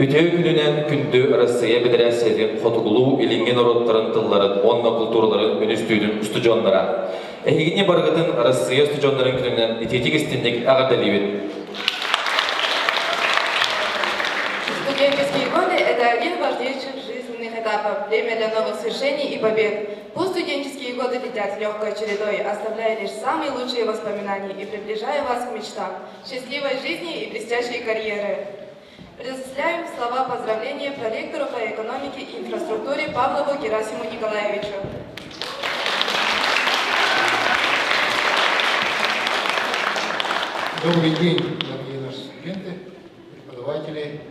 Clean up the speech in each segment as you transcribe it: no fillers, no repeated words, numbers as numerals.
Үтүө күнүнэн күндү Россия Федерациятын хотугулуу-илиҥҥи норуоттарын тылларын уонна култуураларын үнүстүүтүн устудьуоннара! Эһигини барыгытын Россия устудьуоннарын күнүнэн итиитик-истинник эҕэрдэлиибит! Студенческие годы – это один из важнейших жизненных этапов, время для новых свершений и побед. Пусть студенческие годы летят легкой чередой, оставляя лишь самые лучшие воспоминания и приближая вас к мечтам, счастливой жизни и блестящей карьеры. Предоставляем слова поздравления проректору по экономике и инфраструктуре Павлову Герасиму Николаевичу. Добрый день, дорогие наши студенты, преподаватели.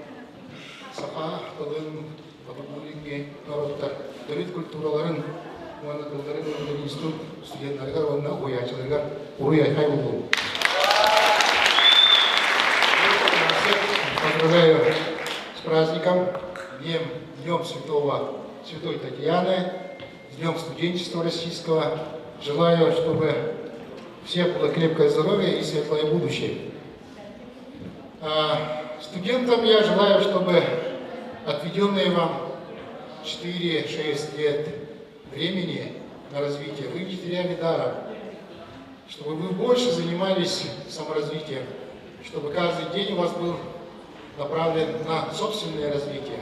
Саха тылын хотугу-илиҥҥи норуоттар төрүт культураларын уонна тылларын үөрэтэр институт студеннарыгар уонна уһуйааччыларыгар уруй-айхай буоллун. Поздравляю с праздником, днем, Днем Святого Святой Татьяны, с Днем студенчества российского. Желаю, чтобы всех было крепкое здоровье и светлое будущее. Студентам я желаю, чтобы отведенные вам 4-6 лет времени на развитие вы не теряли даром, чтобы вы больше занимались саморазвитием, чтобы каждый день у вас был направлен на собственное развитие.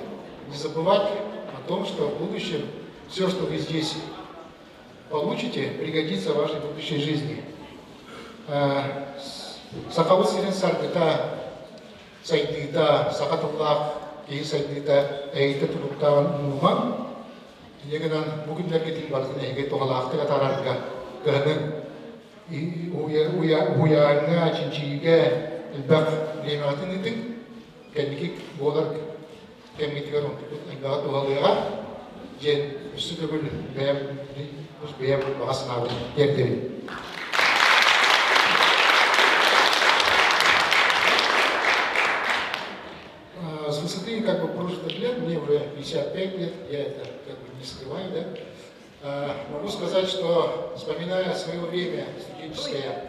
Не забывать о том, что в будущем все, что вы здесь получите, пригодится в вашей будущей жизни. Сахабыт сирин саргыта, сайдыыта, саха тыллаах киһи сайдыыта эһигитэ тутуктааҕын умнумаҥ. Инньэ гынан бу күннэргитин барытын эһиги туһалаахтык атаарарга кыһаныҥ. Уһуйааҥҥа, чинчийиигэ элбэх бириэмэҕитин ыытыҥ. Кэнники буолар кэмҥитигэр онтукут элбэҕи туһалыаҕа диэн өссө төгүл бэйэм бэйэм баҕа санаабын тиэрдэбин. С высоты как бы прожитых лет, мне уже 55 лет, я это как бы не скрываю, да, могу сказать, что вспоминая свое время студенческое,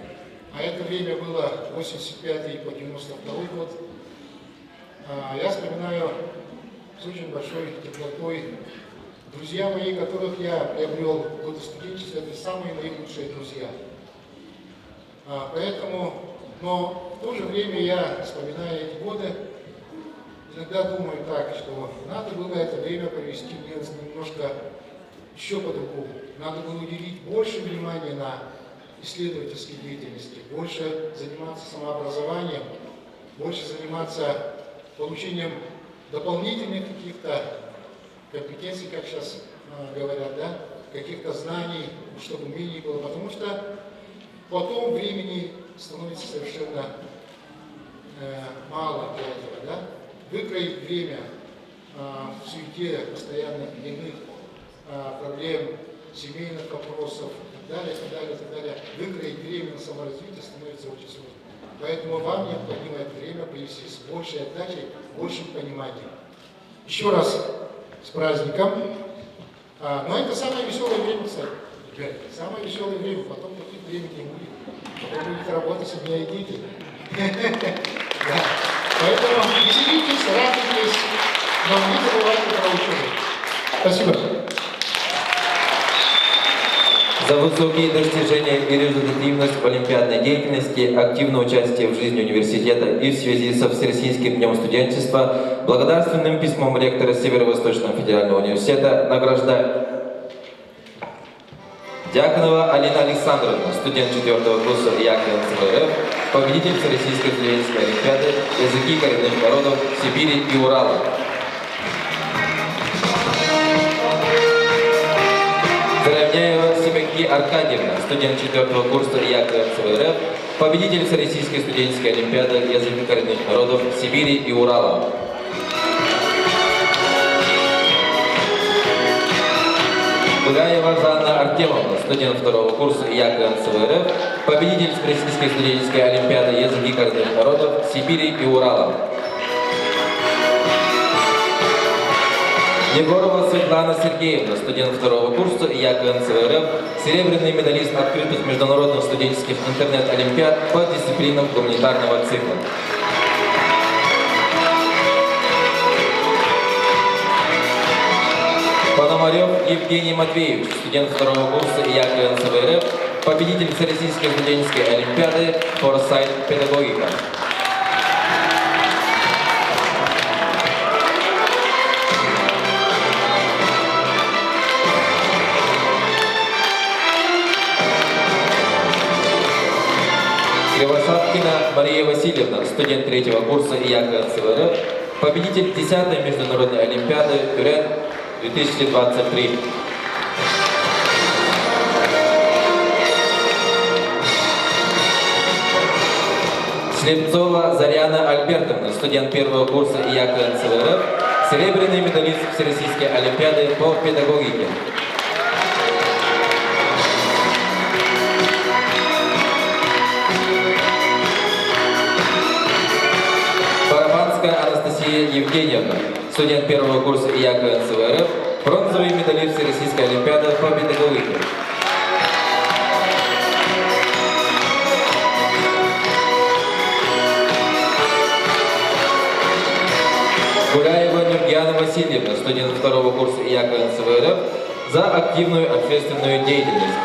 а это время было 85 по 92 год, я вспоминаю с очень большой теплотой. Друзья мои, которых я приобрел в годы студенчества, это самые мои лучшие друзья. Поэтому, но в то же время я, вспоминая эти годы, иногда думаю так, что надо было это время провести немножко еще по-другому. Надо было уделить больше внимания на исследовательской деятельности, больше заниматься самообразованием, больше заниматься получением дополнительных каких-то компетенций, как сейчас говорят, да, каких-то знаний, чтобы умений было, потому что потом времени становится совершенно мало для этого, да. Выкроить время в суете постоянных дневных проблем, семейных вопросов и так далее, и так далее, и так далее. Выкроить время на саморазвитие становится очень сложно. Поэтому вам необходимо это время провести с большей отдачей, большим пониманием. Еще раз с праздником. Но это самое веселое время, кстати. Ребята, самое веселое время, потом таких времени не будет. Потом будет работа, семья и дети. Поэтому веселитесь, радуйтесь, но не забывайте про учебу. Спасибо. За высокие достижения и результативность в олимпиадной деятельности, активное участие в жизни университета и в связи со Всероссийским днем студенчества благодарственным письмом ректора Северо-Восточного федерального университета награждают Дьяконова Алина Александровна, студент 4 курса ЯКНЦВРФ, победитель Всероссийской студенческой олимпиады «Языки коренных народов Сибири и Урала». Заровняева Семаки Аркадьевна, студент 4 курса ЯКНЦВРФ, победитель Всероссийской студенческой олимпиады «Языки коренных народов Сибири и Урала». Гуляева Жанна Артемовна, студент второго курса ЯКНЦВРФ, победитель Всероссийской студенческой олимпиады «Языки коренных народов Сибири и Урала». Егорова Светлана Сергеевна, студент второго курса ЯКНЦВРФ, серебряный медалист открытых международных студенческих интернет-олимпиад по дисциплинам гуманитарного цикла. Пономарев Евгений Матвеевич, студент второго курса ИЯК НСВРФ, победитель Всероссийской студенческой олимпиады «Форсайт педагогика». Кривошапкина Мария Васильевна, студент третьего курса ИЯК НСВРФ, победитель 10-й международной олимпиады Турен 2023. Слепцова Заряна Альбертовна, студент первого курса ИЯК НСВРФ, серебряный медалист Всероссийской олимпиады по педагогике. Барабанская Анастасия Евгеньевна, студент первого курса ИЯК НСВРФ, бронзовый медалист Всероссийской олимпиады по педагогике. Гуляева Нюргиана Васильевна, студент второго курса ИЯК НСВРФ, за активную общественную деятельность.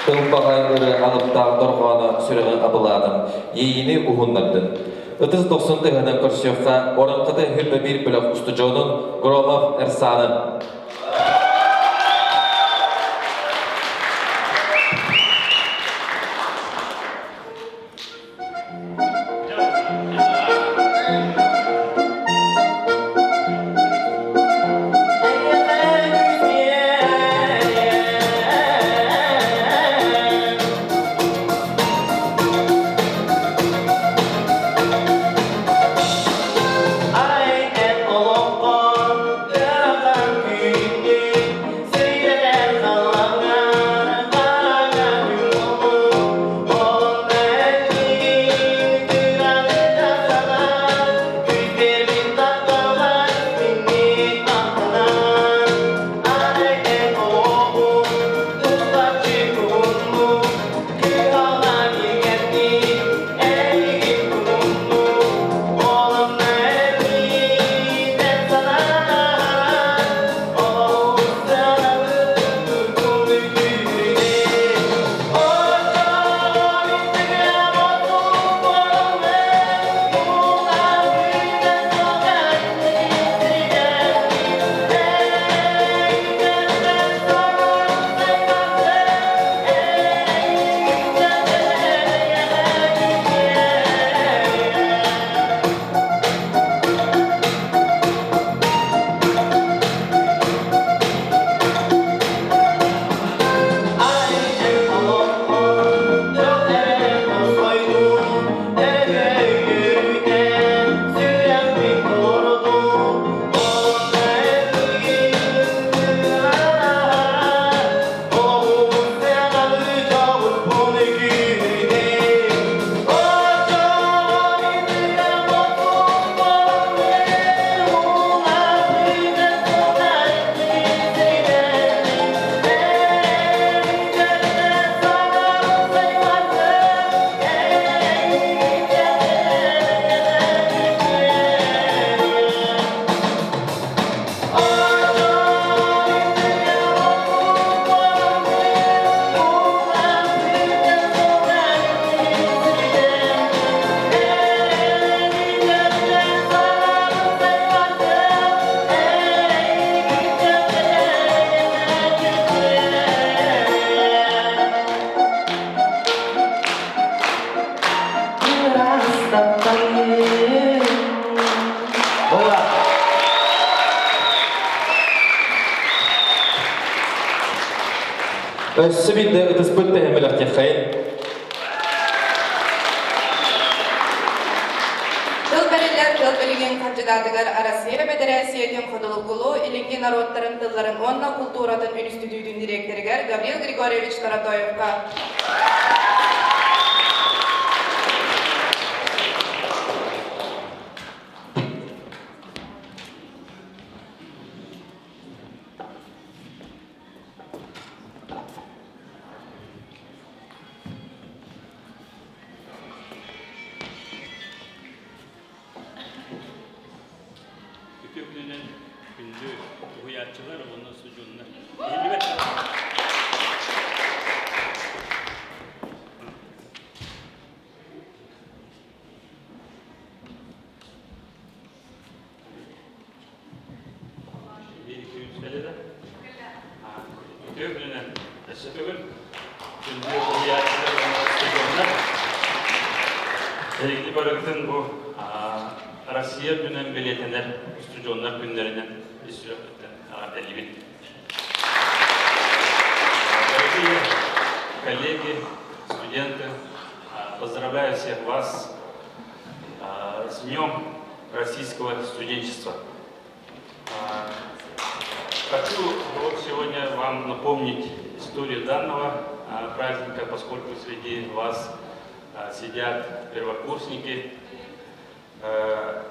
Ылбаҕай ырыа алыптаах дорҕооно сүрэҕи абылаатым, иэйиини уһуннардым. Ытыс дохсун тыаһынан көрсүөххэ Ороҥхото үһү биир бөлөх устудьуонун Громов Эрсааны. I am олоххо ыарахан. Өссө биирдэ ытыспыт тэһэмэлэхтиэххэйин. Тыл бэриллэр тыл билигин хандьыдаатыгар Арассыыйа Бэдэрээссийэтин Хотулугулуу Илиҥҥи норуоттарын тылларын уонна култууратын үнүстүтүүтүн дириэктэригэр Гаврил Григорьевич Таратоевка. Үтүө күнүнэн күндү уһуйааччылар уонна устудьуоннар. Иһиллибэт Үтүө күнүнэн өссө төгүл күндү уһуйааччылар уонна устудьуоннар. Эһигини барыгытын бу Россия күнүн бэлиэтэнэр устудьуоннар күннэринэн ис сүрэхпиттэн эҕэрдэлиибин. Дорогие коллеги, студенты, поздравляю всех вас с Днем российского студенчества. Хочу вот сегодня вам напомнить историю данного праздника, поскольку среди вас сидят первокурсники.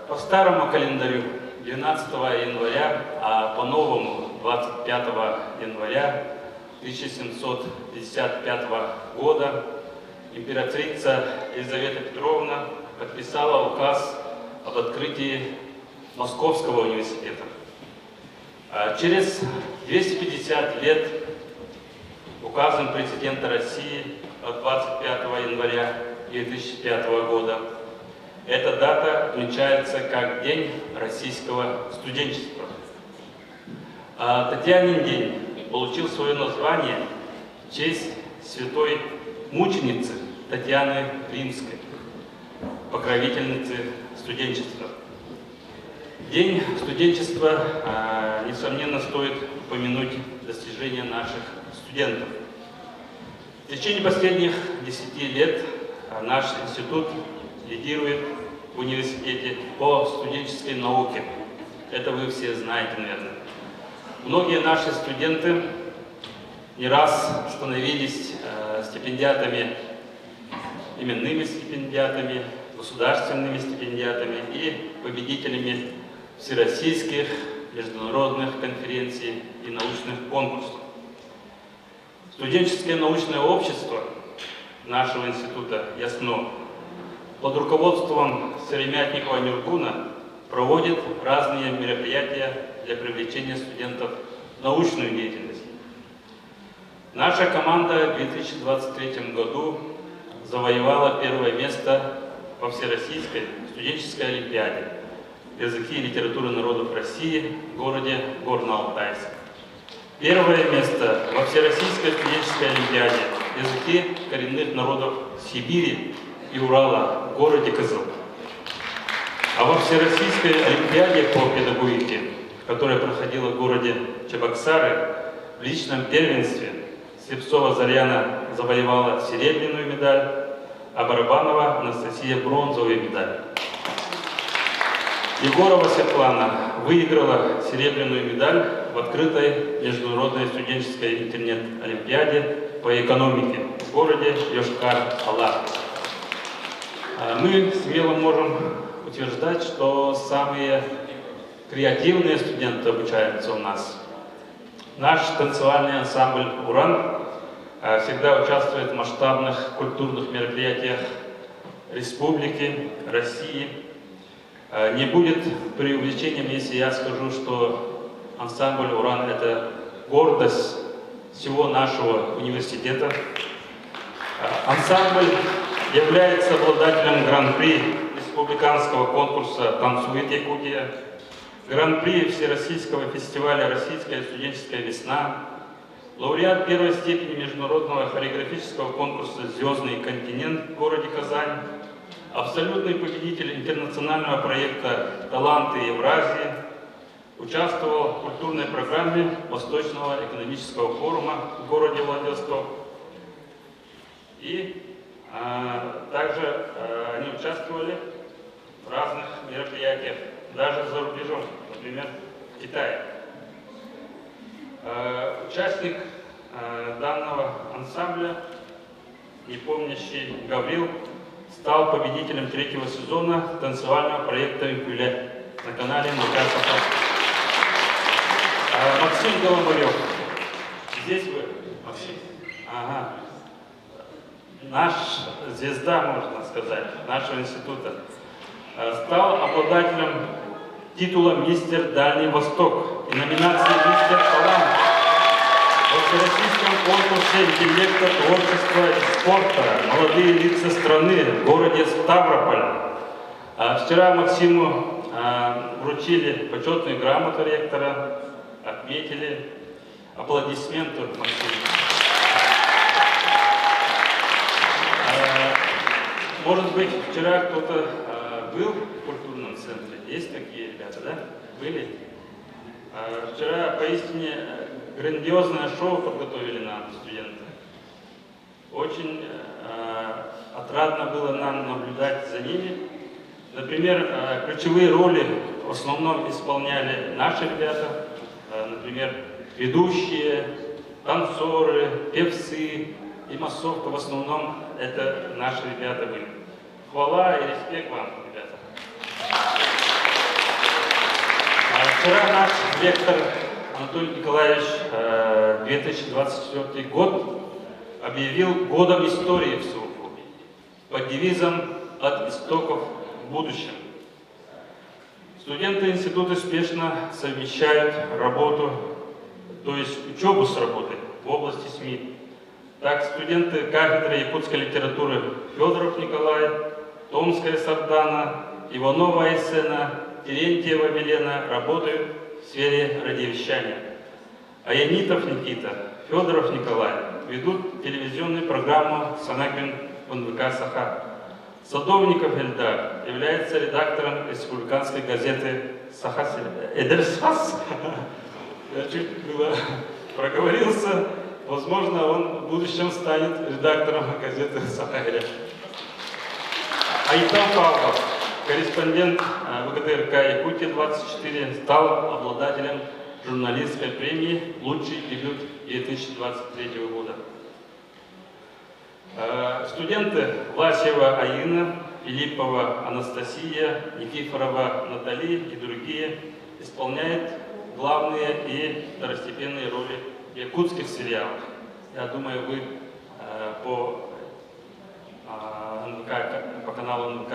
По старому календарю 12 января, а по новому 25 января 1755 года императрица Елизавета Петровна подписала указ об открытии Московского университета. Через 250 лет указом президента России от 25 января 2005 года эта дата отмечается как День российского студенчества. Татьянин день получил свое название в честь святой мученицы Татьяны Римской, покровительницы студенчества. День студенчества, несомненно, стоит упомянуть достижения наших студентов. В течение последних 10 лет наш институт лидирует в университете по студенческой науке. Это вы все знаете, наверное. Многие наши студенты не раз становились стипендиатами, именными стипендиатами, государственными стипендиатами и победителями всероссийских, международных конференций и научных конкурсов. Студенческое научное общество нашего института «Ясно» под руководством Сыромятникова Нюргуна проводит разные мероприятия для привлечения студентов в научную деятельность. Наша команда в 2023 году завоевала первое место во Всероссийской студенческой олимпиаде «Языки и литературы народов России» в городе Горно-Алтайск. Первое место во Всероссийской студенческой олимпиаде «Языки коренных народов Сибири и Урала» в городе Кызыл. А во Всероссийской олимпиаде по педагогике, которая проходила в городе Чебоксары, в личном первенстве Слепцова Зарьяна завоевала серебряную медаль, а Барабанова Анастасия бронзовую медаль. Егорова Светлана выиграла серебряную медаль в открытой международной студенческой интернет-олимпиаде по экономике в городе Йошкар-Ола. Мы смело можем утверждать, что самые креативные студенты обучаются у нас. Наш танцевальный ансамбль «Уран» всегда участвует в масштабных культурных мероприятиях республики, России. Не будет преувеличением, если я скажу, что ансамбль «Уран» — это гордость всего нашего университета. Ансамбль является обладателем гран-при республиканского конкурса «Танцует Якутия», гран-при Всероссийского фестиваля «Российская студенческая весна», лауреат первой степени международного хореографического конкурса «Звездный континент» в городе Казань, абсолютный победитель интернационального проекта «Таланты Евразии», Участвовал в культурной программе Восточного экономического форума в городе Владивосток. И также они участвовали в разных мероприятиях, даже за рубежом, например, в Китае. Участник данного ансамбля, Непомнящий Гаврил, стал победителем третьего сезона танцевального проекта «Юкуле» на канале НВК «Саха». Максим Голомарев. Здесь вы, Максим? Ага. Наш звезда, можно сказать, нашего института. Стал обладателем титула «Мистер Дальний Восток» и номинации «Мистер Талант» во Всероссийском конкурсе интеллекта, творчества и спорта «Молодые лица страны» в городе Ставрополь. Вчера Максиму вручили почетную грамоту ректора, отметили. Аплодисменты Максиму. Может быть, вчера кто-то был в культурном центре? Есть такие ребята, да? Были? Вчера поистине грандиозное шоу подготовили нам студенты. Очень отрадно было нам наблюдать за ними. Например, ключевые роли в основном исполняли наши ребята, например, ведущие, танцоры, певцы и массовка в основном это наши ребята были. Хвала и респект вам, ребята. Вчера наш ректор Анатолий Николаевич 2024 год объявил годом истории в СУФУ под девизом «От истоков к будущему». Студенты института успешно совмещают работу, то есть учебу с работой в области СМИ. Так, студенты кафедры якутской литературы Федоров Николай, Томская Сардана, Иванова Айсена, Терентьева Велена работают в сфере радиовещания. Аянитов Никита, Федоров Николай ведут телевизионную программу «Саҥа күн» НВК «Саха». Садовников Эльдар является редактором республиканской газеты «Саха Эдэр саас». Я чуть было проговорился. Возможно, он в будущем станет редактором газеты «Саха». Айтал Павлов, корреспондент ВГТРК «Якутия-24», стал обладателем журналистской премии «Лучший дебют 2023 года». Студенты Власева Аина, Филиппова Анастасия, Никифорова Натали и другие исполняют главные и второстепенные роли в якутских сериалах. Я думаю, вы по НВК, по каналу НВК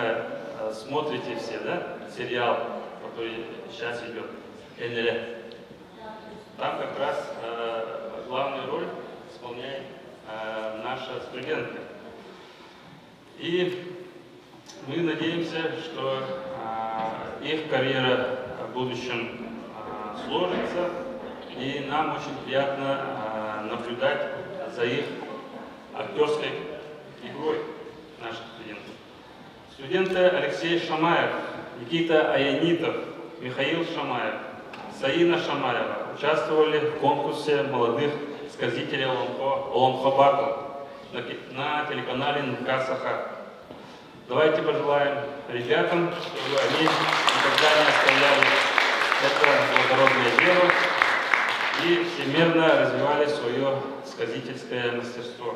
смотрите все, да, сериал, который сейчас идет, Энере. Там как раз главную роль исполняет наша студентка. И мы надеемся, что их карьера в будущем сложится, и нам очень приятно наблюдать за их актерской игрой наших студентов. Студенты Алексей Шамаев, Никита Аянитов, Михаил Шамаев, Саина Шамаева участвовали в конкурсе молодых сказителей Олонхо Батл на телеканале НВК «Саха». Давайте пожелаем ребятам, чтобы они никогда не оставляли это благородное дело и всемерно развивали свое сказительское мастерство.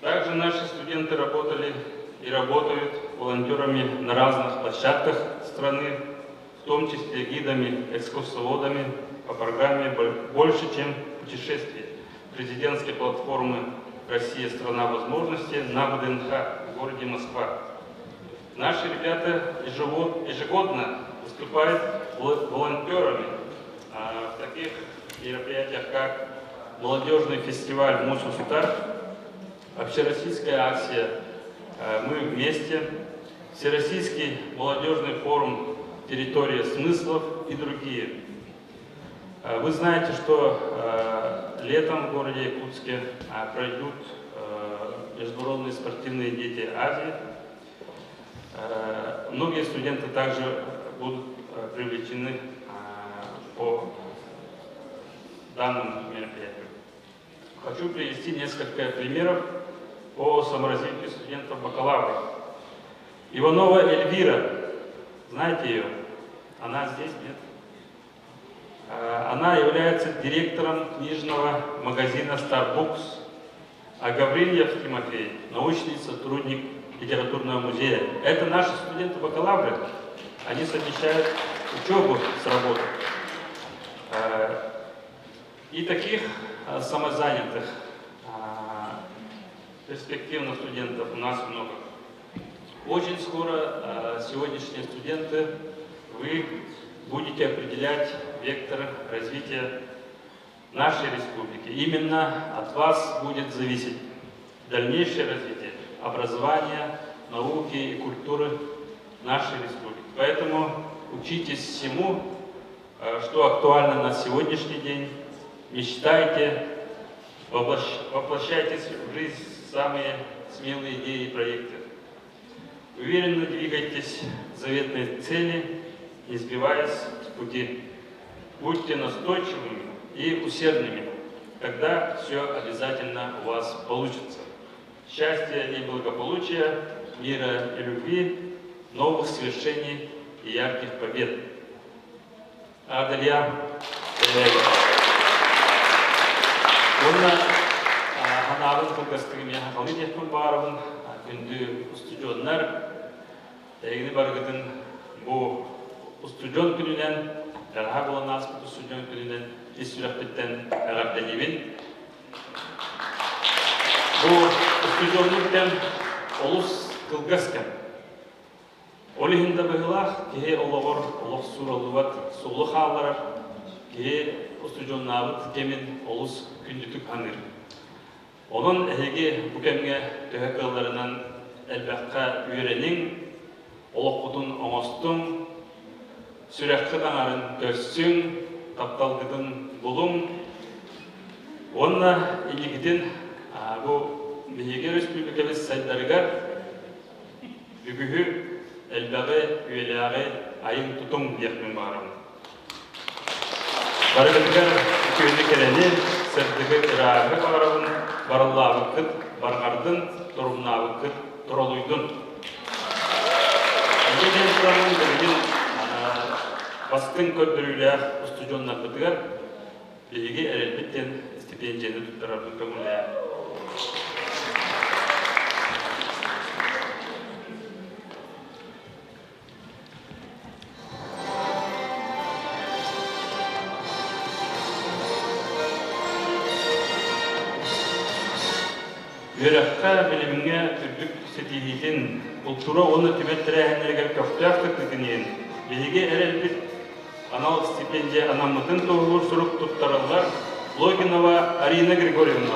Также наши студенты работали и работают волонтерами на разных площадках страны, в том числе гидами, экскурсоводами по программе «Больше, чем путешествие» президентской платформы «Россия – страна возможностей» на ВДНХ в городе Москва. Наши ребята ежегодно выступают волонтерами в таких мероприятиях, как молодежный фестиваль «Мус устар», общероссийская акция «Мы вместе», Всероссийский молодежный форум «Территория смыслов» и другие. Вы знаете, что летом в городе Якутске пройдут международные спортивные дети Азии. Многие студенты также будут привлечены по данному мероприятию. Хочу привести несколько примеров по саморазвитию студентов бакалавров. Иванова Эльвира, знаете ее? Она здесь, нет? Она является директором книжного магазина Starbucks, а Гаврильев Тимофей – научный сотрудник литературного музея. Это наши студенты-бакалавры. Они совмещают учебу с работой. И таких самозанятых, перспективных студентов у нас много. Очень скоро сегодняшние студенты, вы будете определять вектор развития нашей республики. Именно от вас будет зависеть дальнейшее развитие образования, науки и культуры нашей республики. Поэтому учитесь всему, что актуально на сегодняшний день, мечтайте, воплощайте в жизнь самые смелые идеи и проекты. Уверенно двигайтесь к заветной цели, не сбиваясь с пути. Будьте настойчивыми и усердными, тогда все обязательно у вас получится. Счастья и благополучия, мира и любви, новых свершений и ярких побед. Адалья Уонна ханаабын кылгастыгы миэхэ халыы диэхпин баарабын күндү устудьуоннар эһигини барыгытын бу устудьуон күнүнэн бэҕэһээ буолан ааспыт устудьуон күнүнэн ис сүрэхпиттэн эҕэрдэлиибин. Бу устудьуоннуур кэм олус кылгас кэм. Ол иһин да быһыылаах, киһи олоҕор олох суураллыбат суолу хаалларар, киһи устудьуоннаабыт кэмин олус күндүтүк саныыр. Онон эһиги бу кэмҥэ төһө кыалларынан элбэххэ үөрэниҥ, олоххутун оҥостуҥ, сүрэххит аҥарын көрсүҥ, тапталгытын булуҥ уонна инникитин бу биһиги өрөспүүбүлүкэбит сайдарыгар Үгүһү, элбэҕи, үйэлээҕи айыҥ-тутуҥ диэхпин баҕарабын. Барыгытыгар үтүөнү кэрэни, сырдыгы ырааһы баҕарабын, барыллаабыккыт барҕардын, торумнаабыккыт торолуйдун. Инньэ диэн тураммын билигин бастыҥ көрдөрүүлээх устудьуоннарбытыгар биһиги эрэлбит диэн стипендияны туттарарбын көҥүллээн. Үөрэххэ, билимҥэ үрдүк ситиһиитин, култуура уонна түмэл тэрээһиннэригэр көхтөөх кыттыытын иһин биһиги эрэлбит анал стипендия анаммытын туоһулуур сурук туттараллар Логинова Арина Григорьевна.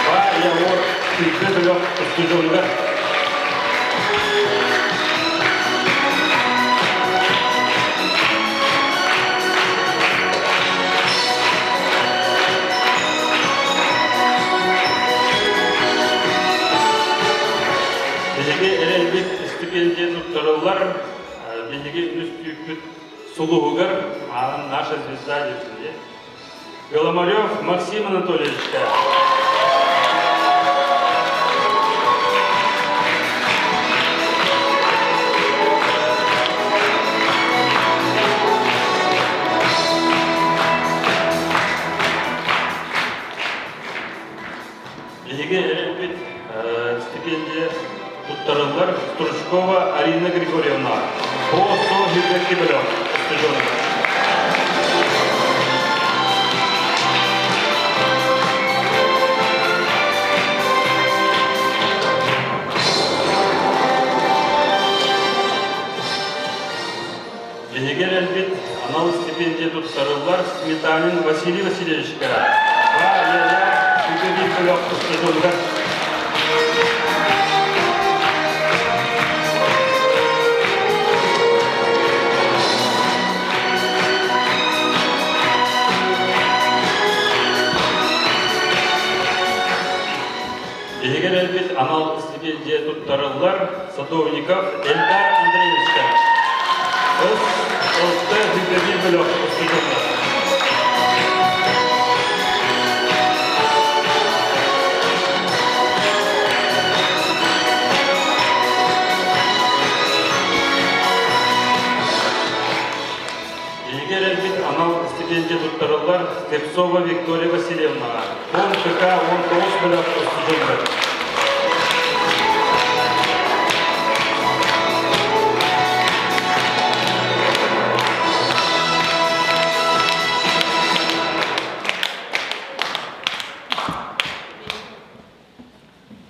Ба-я-о сүүрбэ бөлөх устудьуонугар. Биһиги эрэлбит стипендия туттарыллар Биһиги үстүүппүт сулуһугар аан наша звезда диэтин Голомарев Максим Анатольевичка. Биһиги эрэлбит стипендия туттарыллар Стручкова Арина Григорьевна по 100 бөлөх устудьуонугар. Биһиги эрэлбит анал стипендия туттарыллар Сметанин Василий Васильевичка Ба-я-я Сүгэ бөлөх устудьуонугар. Биһиги эрэлбит анал стипендия туттарыллар Садовников Эльдар Андреевичка. Ыс. Алта Бүтэбил бөлөх устудьуоннар. Биһиги эрэлбит анал стипендия туттарыллар Слепцова Виктория Васильевнаҕа, Пон КК 19 бөлөх устудьуоннар.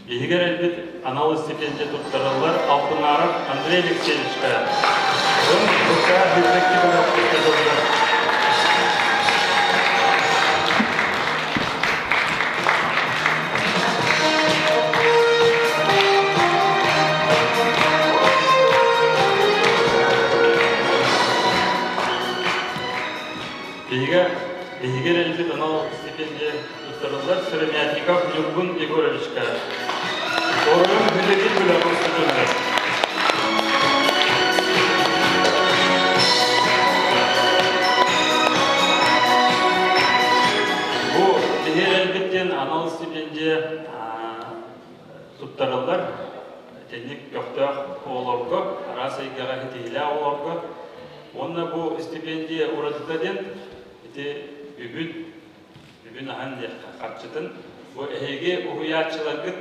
Биһиги эрэлбит анал стипендия туттарыллар Алтынаров Андрей Алексеевичка. Ын БК Бүтэктибэлэх устудьуоннар. Биһиги биһиги эрэлбит анал стипендия туттарыллар Сыромятников Ньургун Егоровичка. Оройун бүтэбил бөлөх устудьуоннар. Бу биһи эрэлбит диэн анал стипендия туттарыллар. Итинник көхтөөх оҕолорго, араас эйгэҕэ ситиһиилээх оҕолорго. Уонна бу стипендия уратыта диэн ити үбүн үбүн аһан диэххэ харчытын бу эһиги уһуйааччыларгыт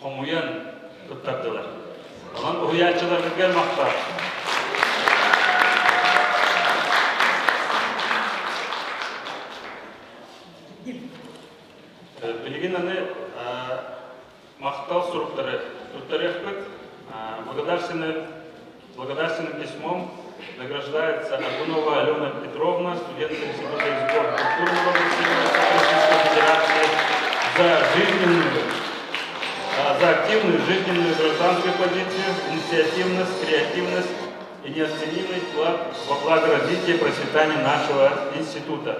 хомуйан туттардылар. Онон уһуйааччыларгытыгар махтал. Билигин аны махтал суруктары туттарыахпыт. Благодарственное, благодарственным письмом награждается Аргунова Алена Петровна, студентка Института сбор культурного наследия Российской Федерации, за жизненную, за активную жизненную гражданскую позицию, инициативность, креативность и неоценимый вклад во благо развития и процветания нашего института.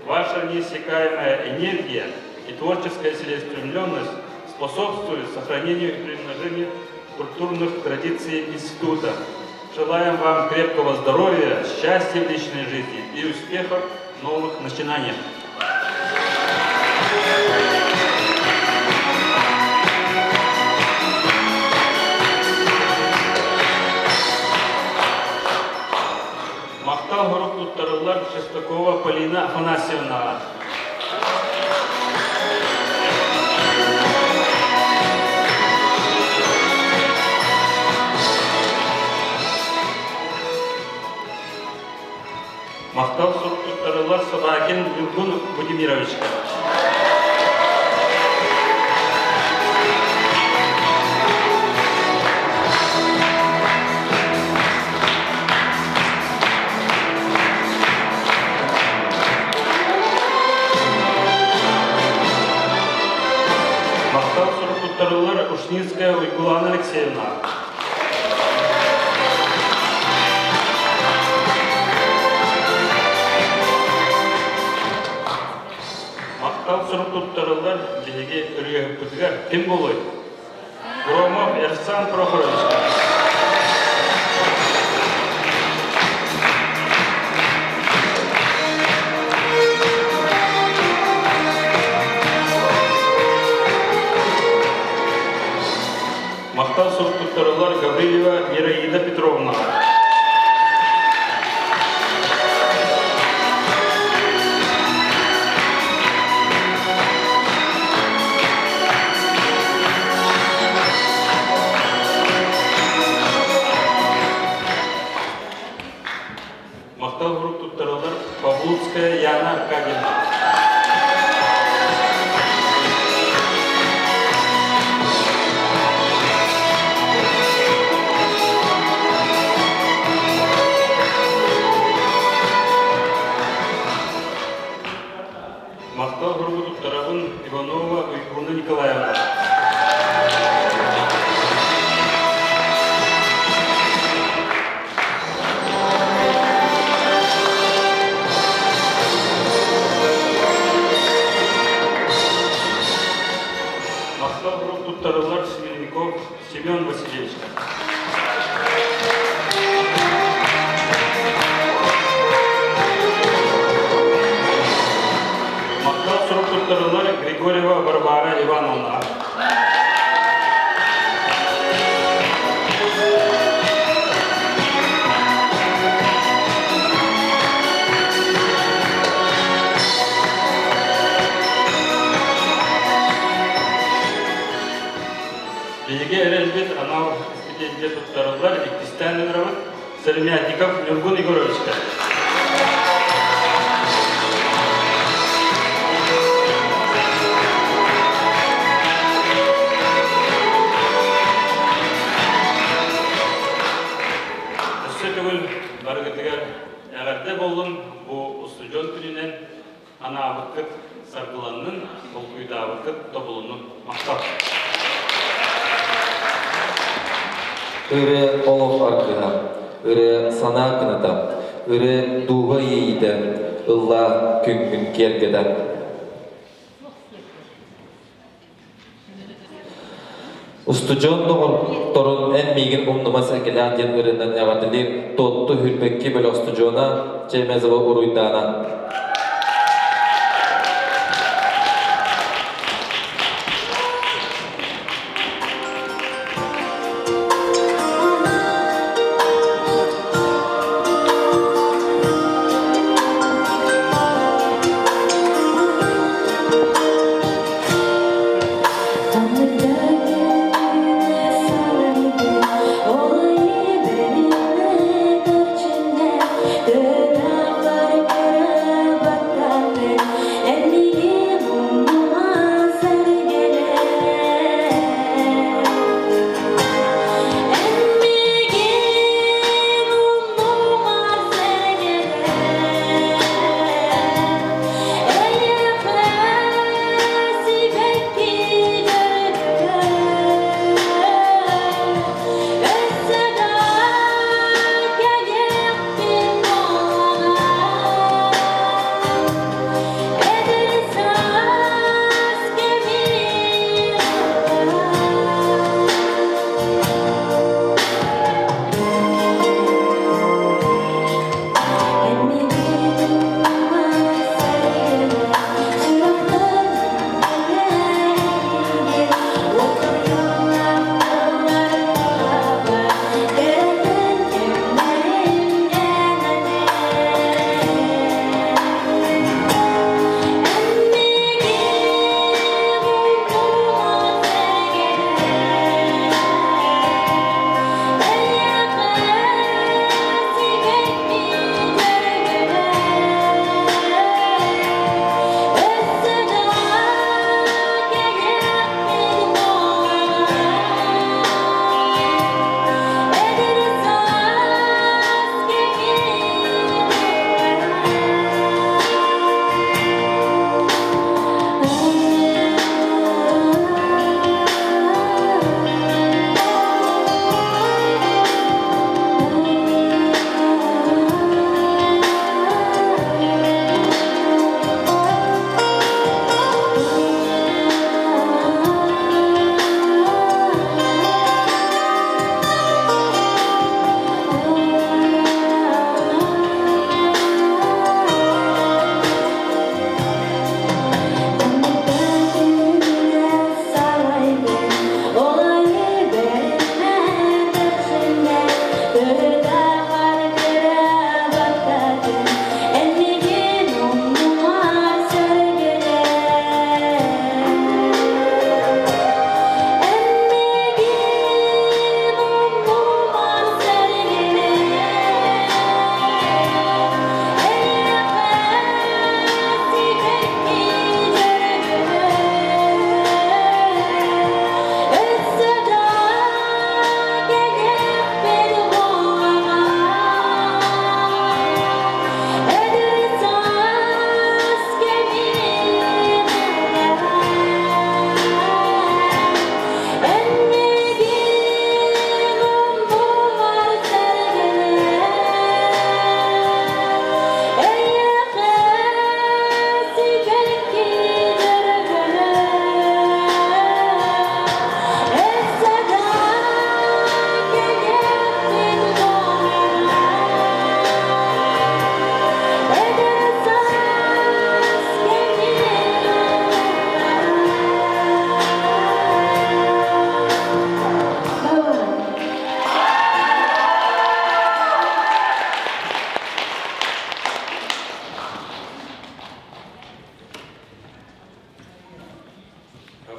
Ваша неиссякаемая энергия и творческая целеустремленность способствуют сохранению и приумножению культурных традиций института. Желаем вам крепкого здоровья, счастья в личной жизни и успехов в новых начинаниях. Махтал хорук туттарыллар Шестакова Полина Афанасьевнаҕа. Махтал сурук туттарыллар Собакин Ньургун Владимировичка. Махтал сурук туттарыллар Ушницкая Уйгулана Алексеевна. Махтал сурук туттарыллар биһиги ырыаһыппытыгар ким буолуой? Громов Эрсан Прохорович. Махтал сурук туттарыллар Гаврильева Мираида Петровна. Махтал сурук туттарылар Павлуцкая Яна Аркадьевна. Махтал суругу туттарабын Иванова Уйгуна Николаевна. Махтал сурук туттарыллар Смирников Семен Васильевичка. сурук туттарыллар Григорьева Варвара Ивановна. Биһиги эрэлбит анал стипендия туттарыллар иккистээн ыҥырабыт Сыромятников Ньургун Егоровичка. Өссө төгүл барыгытыгар эҕэрдэ буоллун бу устудьуон күнүнэн анаабыккыт саргыланнын, толкуйдаабыккыт тобулуннун. Махтал! Ырыа олох аргыһа, ырыа санаа кыната, ырыа дууһа иэйиитэ, ыллаа күҥҥүн киэргэтэ. Устудьуон доҕотторун эн миигин умнума сэргэлээх диэн ырыанан эҕэрдэлиир Туотту Хүрбэкки бөлөх устудьуона Чемезова Уруйдаана.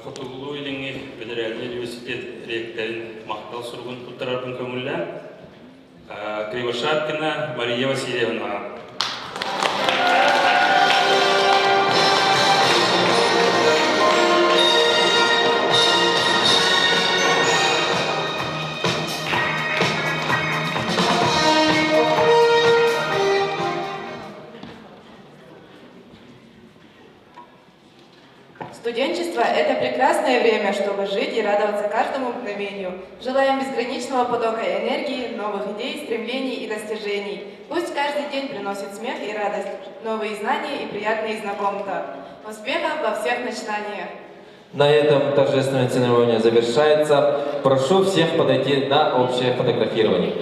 Хотугулуу-Илиҥҥи федеральнай университет ректорын махтал суругун туттарарбын көҥүллээн Кривошапкина Мария Васильевнаҕа. Студенчество – это прекрасное время, чтобы жить и радоваться каждому мгновению. Желаем безграничного потока энергии, новых идей, стремлений и достижений. Пусть каждый день приносит смех и радость, новые знания и приятные знакомства. Успехов во всех начинаниях! На этом торжественная церемония завершается. Прошу всех подойти на общее фотографирование.